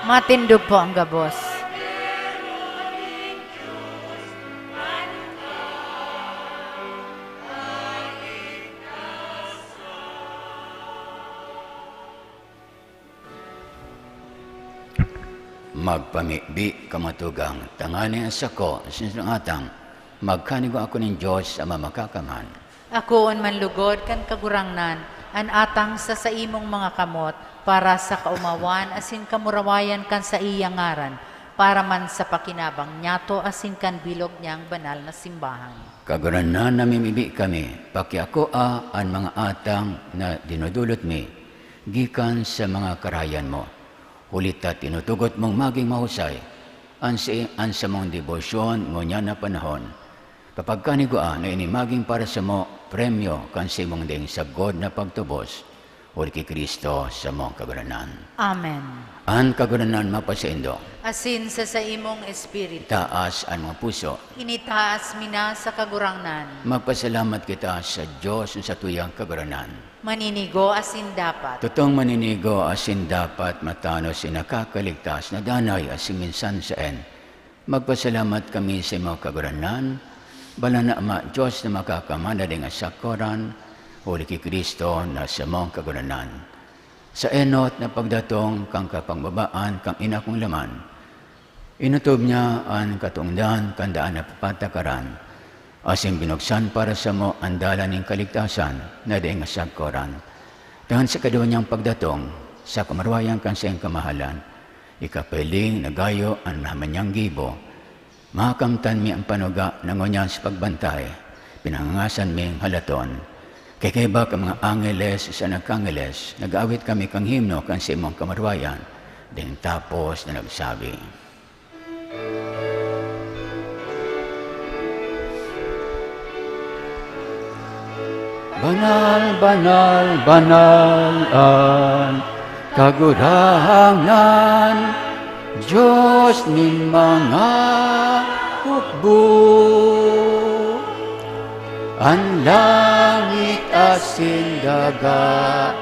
Matindog po ang gabos. Magpamibi kamo, tugang, tanganing an sako asin an atang magkanigwa ako nin Dios Ama Makakamhan. Akoon man lugod kan Kagurangnan an atang sa saimong mga kamot, para sa kaomawan asin kamurawayan kan saiyang ngaran, para man sa pakinabang niyato asin kan bilog niyang banal na simbahan. Kagurangnan, namimibi kami, pakiakoa an mga atang na dinudulot mi gikan sa mga karahayan mo, huli ta tinutugot mong magin mahusay an si-, an samong debosyon ngunyan na panahon. Kapagkanigwaa na ini magin para samo premyo kan saimong daing sagkod na pagtubos, huli ki Cristo, samong Kagurangnan. Amen. An Kagurangnan mapasaindo. Asin sa saimong espiritu. Itaas an mga puso. Initaas mi na sa Kagurangnan. Magpasalamat kita sa Dios na satuyang Kagurangnan. Maninigo asin dapat. Totong maninigo asin dapat, matanos, asin nakakaligtas na danay asin minsan saen. Magpasalamat kami sa imo, Kagurangnan, Banal na Ama, Dios na Makakamhan na daing asakoran, huli ki Cristo na samong Kagurangnan. Sa enot na pagdatong kan kapagbabaan kan Ina kong Laman, inotob niya an katongdan kan daan na papatakaran, asin binuksan para samo an dalan nin kaligtasan na daing asakoran. Dangan sa kadua niyang pagdatong, sa kamurawayan kan saiyang kamahalan, ikapahiling na gayo an naman niyang gibo, makamtan mi an panuga na ngunyan sa pagbantay, pinangangasan ming halaton. Kaiba kan mga angeles sa nagkaangeles, nag-aawit kami kan himno kan saimong kamurawayan, ding tapos na nagsabi, "Banal, banal, banal an Kagurangnan, Dios nin mga hukbo. An langit asin daga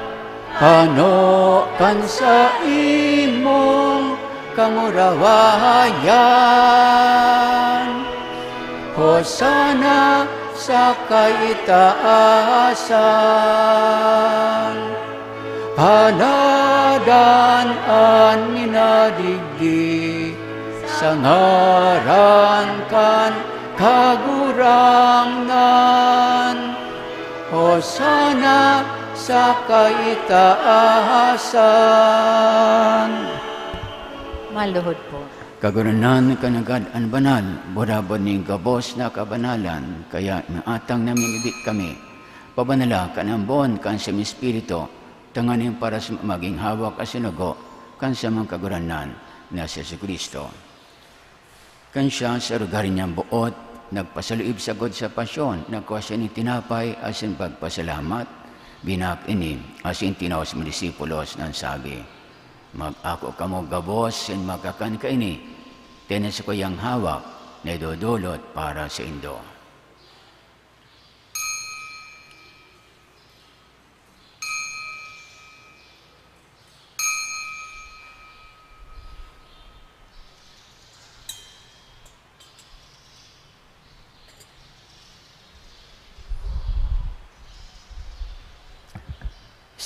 pano kan saimong kamurawayan. Hosana sa kaitaasan. Panadan an minadigdi sa ngaran kan Kagurangnan. Hosana sa kaitaasan." Maluhod po. Kagurangnan, ika nanggad an banal, burabod nin gabos na kabanalan, kaya inaatang namimibi kami, pabanala kan ambon kan samong Espiritu, tanganing para sa magin hawak asin dugo kan samong Kagurangnan na si Jesu-Cristo. Kan siya sa arogarin niyang boot, nagpasaluib sagkod sa pasyon, nagkua siya nin tinapay asin pagpasalamat, binaak ini, asin tinao sa mga disipulos na nagsabi, "Mag-ako kamo gabos asin magkakan kaini, ta ini an sakuyang hawak na idodolot para saindo."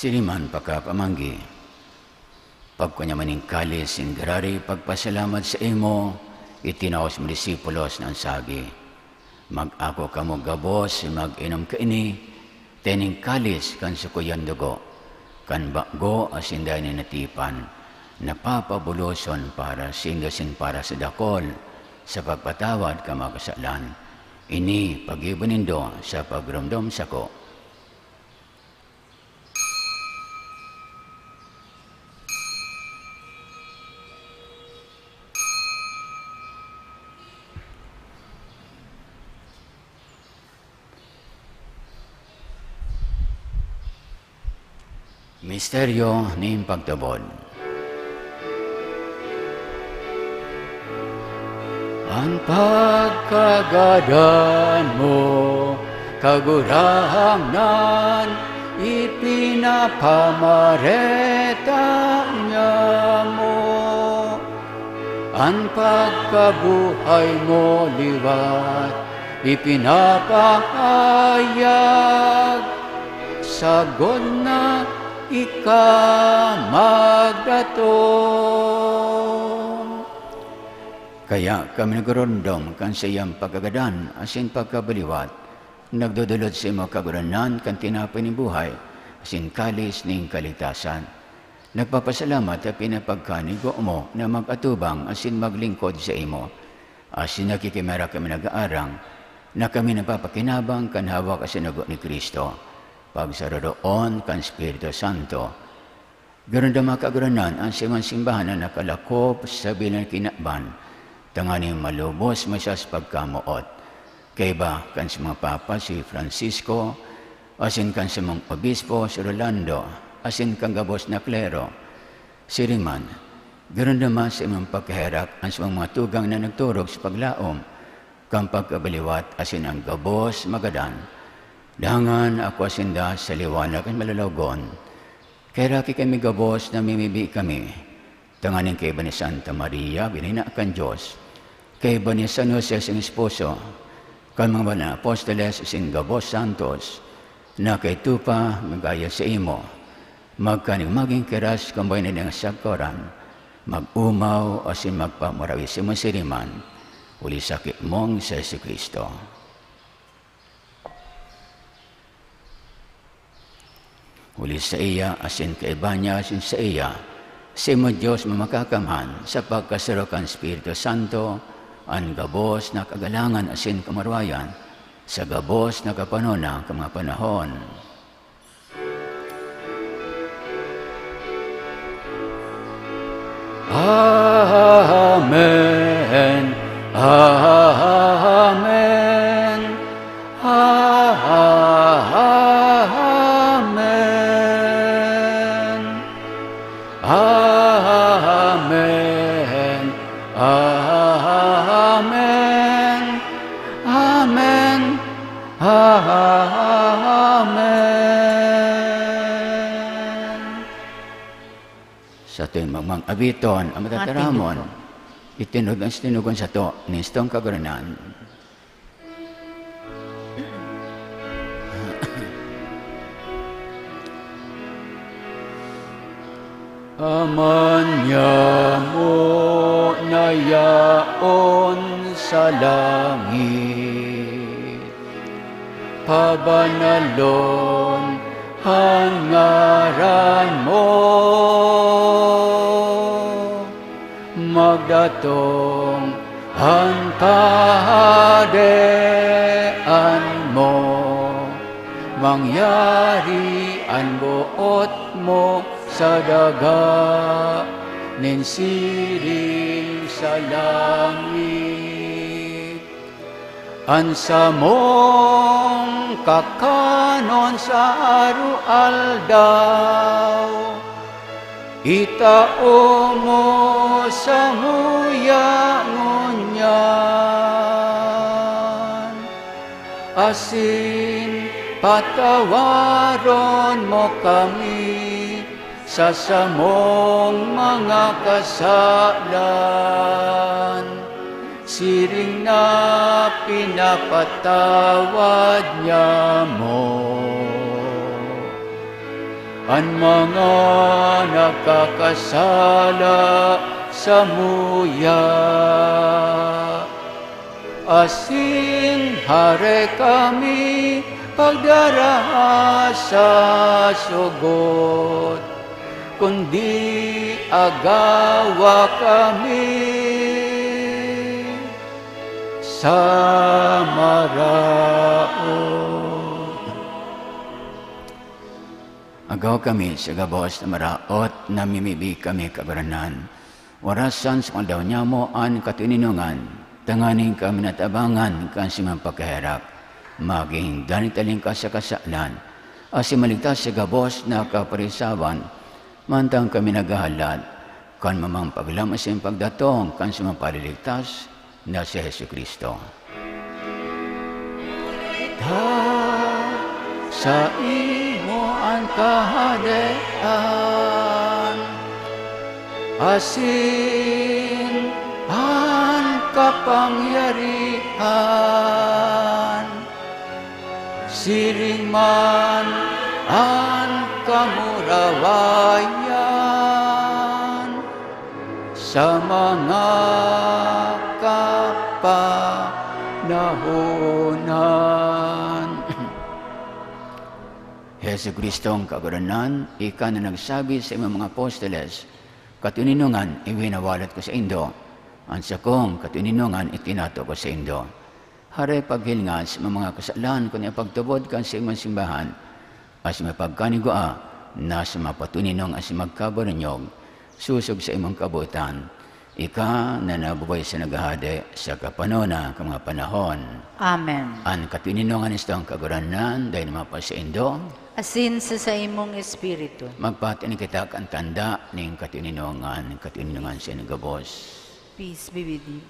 Siring man pakapamanggi, pagkua niya man nin kalis nin giraray pagpasalamat saimo, itinao sa mga disipulos na nagsabi, "Mag-ako kamo gabos asin mag-inom kaini, ta ini an kalis kan sakuyang dugo, kan bago asin daing natipan, na papabuloson para saindo asin para sa dakol, sa pagpatawad kan mga kasalan. Ini paggibo nindo sa pagdoromdom sako." Misteryo nin pagtubod. An pagkagadan mo, Kagurangnan, ipinapamareta niamo. An pagkabuhay mo liwat ipinapahayag, sagkod na ika magdatong. Kaya kami nagroromdom kan saiyang pagkagadan asin pagkabaliwat, nagdodolot sa imo, Kagurangnan, kan tinapay nin buhay asin kalis nin kaligtasan. Nagpapasalamat ta pinapagkanigo mo na mag-atubang asin maglingkod saimo. Asin nakikimerak kami nag-aarang na kami napapakinabang kan hawak asin dugo ni Cristo, pagsaroroon kan Espiritu Santo. Ganun da, mga Kagurangnan, an saimong simbahan na nakalakop sa bilog na kinaban, tanganing malubos masya sa pagkamoot. Kaiba kan saimong Papa, si Francisco, asin kan saimong Obispo, si Rolando, asin kan gabos na klero. Siring man, ganun naman sa imong pagkaherak an saimong mga tugang na nagturog sa paglaom kan pagkabaliwat asin an gabos magadan. Dangan akua sinda sa liwanag kan malulugon. Kaheraki kami gabos, namimibi kami, tanganing kaiba ni Santa Maria, Birhen kan Dios, kaiba ni San Jose, saimong esposo, kan mga banal na apostoles asin gabos santos, na kaidto pa gagaya saimo, magkaning magin kiras kan buhay na dai sagkaran, mag-omaw asin magpamurawi saimo, siring man, huli sa sakit mong si Jesu-Cristo. Huli saiya, asin kaiba niya, asin saiya, saimo, Dios Makakamhan, sa pagkasaro kan Espiritu Santo, an gabos na kagalangan asin kamarwayan, sa gabos na kapanona kan mga panahon. Amen. Amen. Amen. Amen. Amen. Amen. Sa aton mga abiton, ang matataramon, itinugon, itinugon sato ni Kristong Kagurangnan. Ama niamo na yaon sa langit, pabanalon an ngaran mo. Magdatong an Kahadean mo, mangyari an boot mo sa daga nin siring sa langit. An samong kakanon sa aroaldaw, itao mo samuya ngunyan, asin patawaron mo kami sa samong mga kasalan, siring na pinapatawad niamo an mga nagkakasala samuya. Asin hare kami pagdaraha sa sugot, kundi agawa kami sa maraot. Agawa kami sa gabos na maraot, namimibi kami, Kagurangnan. Orasan sa mga daw niamo an katoninongan, tanganing kami natabangan kan saimong pagkaherak, maging dai talingkas sa kasalan, asin maligtas sa gabos na kaparisawan, mantang kami naghahalat kan mamang paglam asin pagdatong kan saimong Paliligtas na si Jesu-Cristo. Saimo an kahadean, asin kapangyarihan, siring man an kamurawayan sa mga kapanahonan. Jesu-Cristong Kagurangnan, ika na nagsabi sa imong mga apostoles, "Katoninongan iwinawalat ko saindo, an sakong katoninongan itinao ko saindo." Hare, paghilinga sa mga kasalan kun ipagtubod kan saimong simbahan, asin mapagkanigwaa na sa mga patoninong asin magkabaranyog, sosog sa imong kabotan. Ika na nabubuhay sa naghahade sa kapanona kan mga panahon. Amen. An katoninongan nistong Kagurangnan, dai na mapasaindo. Asin sa saimong espiritu. Magpatian kita kan tanda ning katoninongan, katoninongan sa gabos. Peace be with you.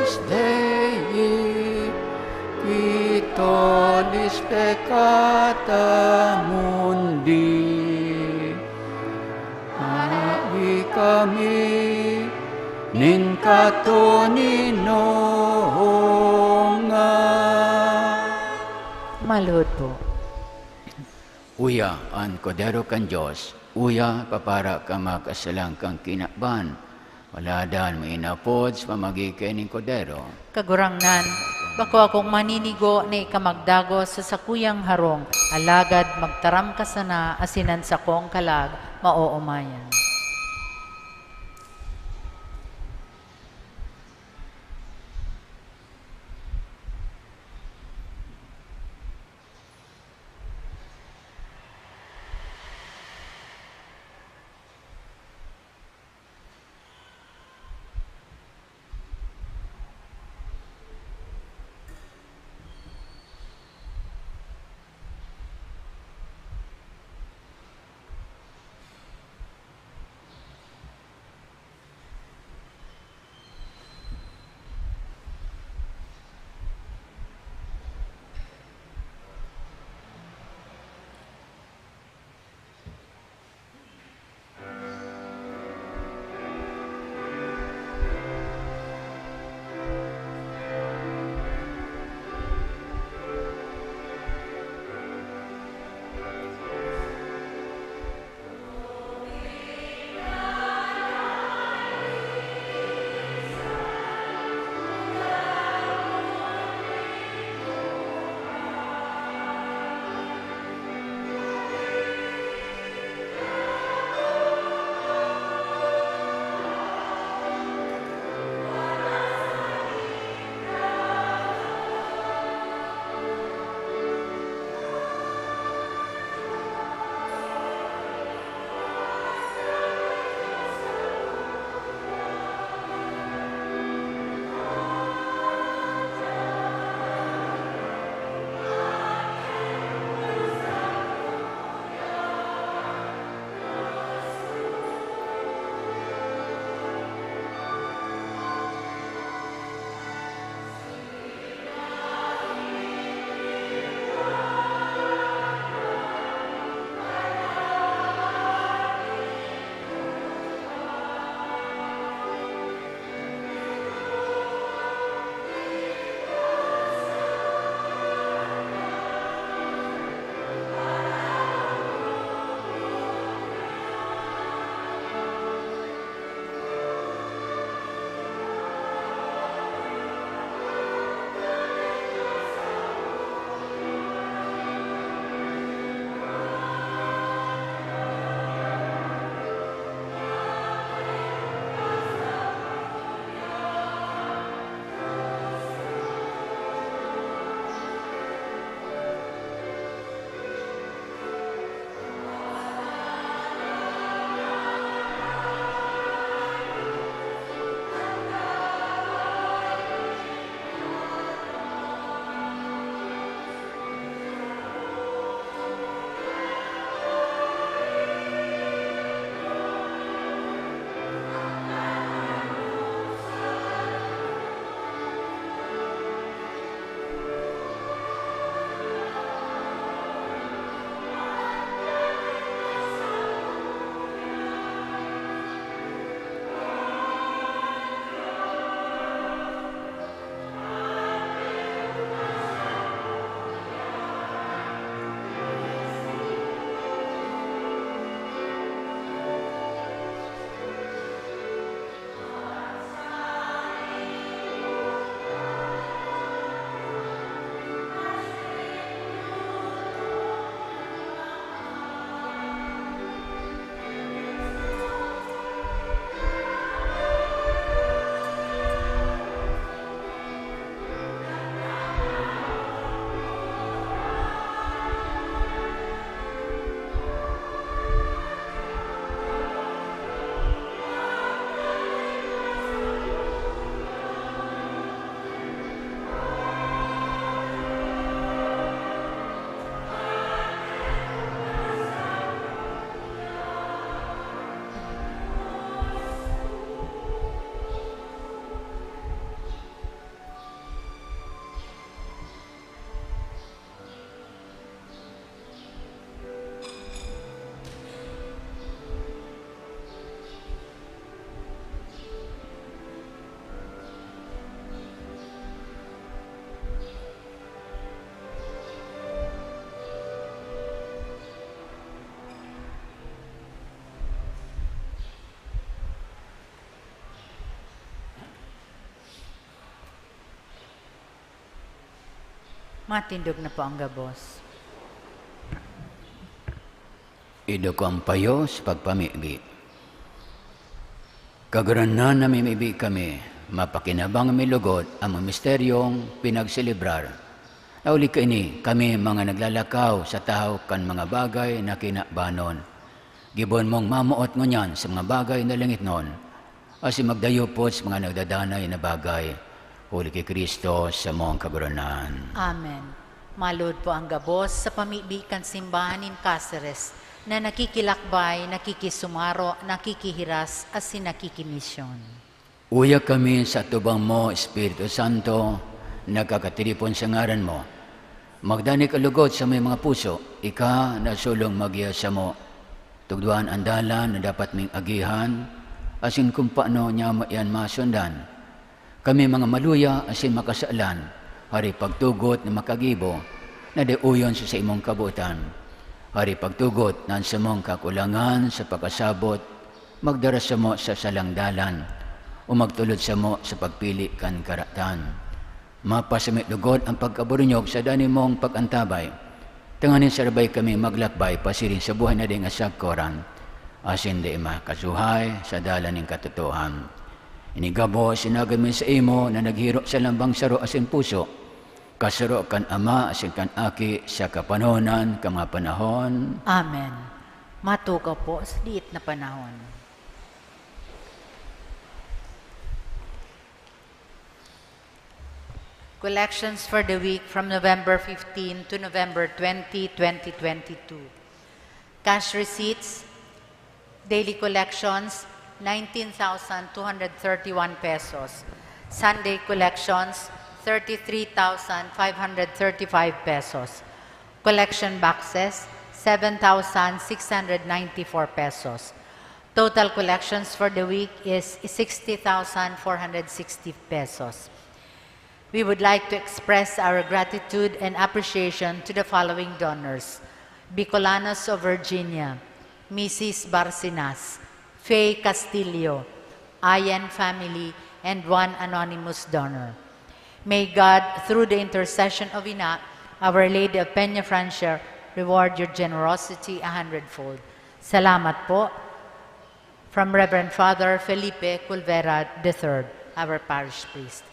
Agnus Dei, qui tollis peccata mundi. Hawi kami nin katoninongan. Maluhod po. Uya an Kordero kan Dios, uya papara kan mga kasalan kan kinaban. Wala daa an mainapod sa pamagikay nin Kordero. Kagurangnan, bako akong maninigo na ika magdagos sa sakuyang harong, alagad magtaram ka sana asin an sakong kalag maoomayan. Matindog na po ang gabos. Idukong payo sa pagpamibi. Kagurangnan, namimibi kami, mapakinabang mi lugod ang mga misteryong pinagselebrar. Nauli kaini, kami mga naglalakaw sa tahaw kan mga bagay na kinabanon. Gibon mong mamoot ngunyan sa mga bagay na langitnon, asin magdayupod sa mga nagdadanay na bagay, huli ki Cristo samong Kagurangnan. Amen. Maluod po ang gabos sa pamibi kan simbahan nin Caceres na nakikilakbay, nakikisumaro, nakikihiras, asin nakikimisyon. Uya kami sa atubang mo, Espiritu Santo, nagkakatiripon sa ngaran mo. Magdanay ka lugod sa may mga puso, ika na sulong magiya samo. Tugduan an dalan na dapat ming agihan, asin kun paano niya iyan masundan. Kami mga maluya asin makasalan, hari pagtugot na makagibo, na dai uyon sa saimong kabotan. Hari pagtugot na an samong kakulangan sa pagkasabot, magdara samo sa salang dalan, o magtulod samo sa pagpili kan karatan. Mapasami lugod an pagkaburnyog sa danay mong pag-antabay, tanganing sarabay kami maglakbay pasiring sa buhay na daing asagkoran, asin dai makasuhay sa dalan nin katotoohan. Ini gabos, sinagad mi sa imo na naghiro sa lambang saro asin puso, kasaro kan Ama asin kan Aki sa kapanahonan kan mga panahon. Amen. Matukaw po sa liit na panahon. Collections for the week from November fifteen to November twenty, twenty twenty-two. Cash receipts, daily collections, nineteen thousand two hundred thirty-one pesos. Sunday collections, thirty-three thousand five hundred thirty-five pesos. Collection boxes, seven thousand six hundred ninety-four pesos. Total collections for the week is sixty thousand four hundred sixty pesos. We would like to express our gratitude and appreciation to the following donors: Bicolanos of Virginia, Missus Barcenas, Faye Castillo, Ayan family, and one anonymous donor. May God, through the intercession of Ina, Our Lady of Peña Francia, reward your generosity a hundredfold. Salamat po. From Reverend Father Felipe Culvera the third, our parish priest.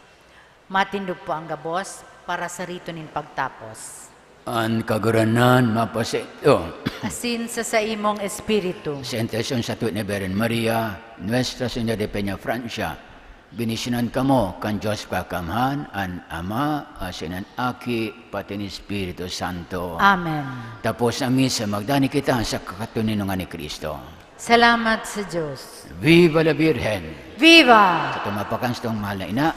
Matindog po ang gabos para sa rito nin pagtapos. An Kagurangnan mapasaindo. Asin sa saimong espiritu. Sa intensyon sa tuwi ni Birhen Maria, Nuestra Señora de Peña Francia, benisyonan kamo kan Dios Kakaamahan, an Ama, asin an Aki, pati an Espiritu Santo. Amen. Tapos na misa, magdanay kita sa katoninongan ni Cristo. Salamat sa Diyos. Viva la Virgen! Viva! Sa tumapakans tong mahal na ina.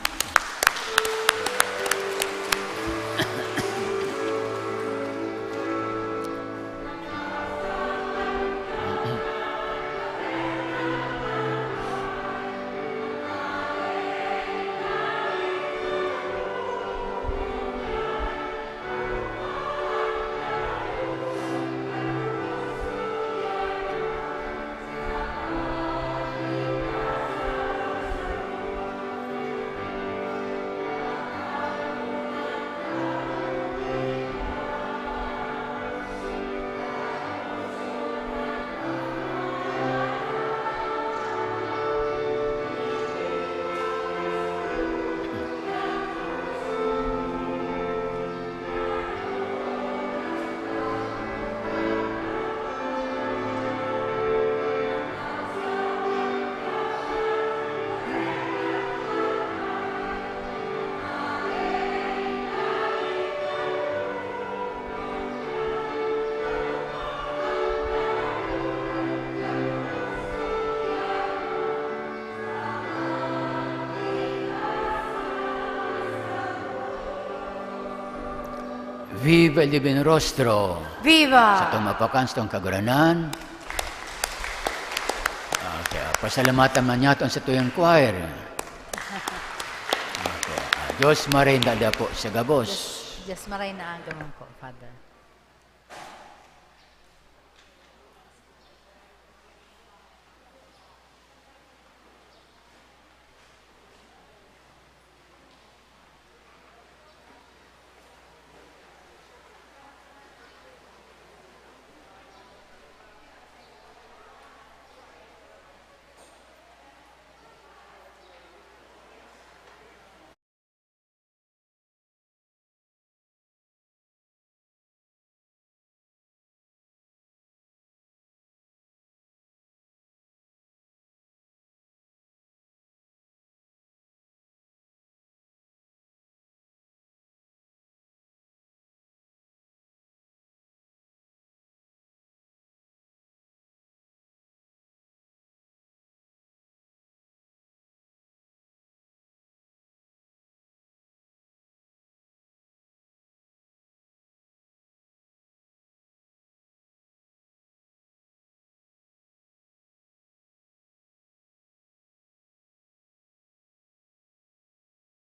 Viva el Divino Rostro! Viva! Sa tumapakans tong Kagurangnan. Okay, ah, pasalamatan man niyato an satuyang choir. Okay, ah, Diyos maray na dapo sa gabos. Diyos, Diyos maray na aga man po, Father.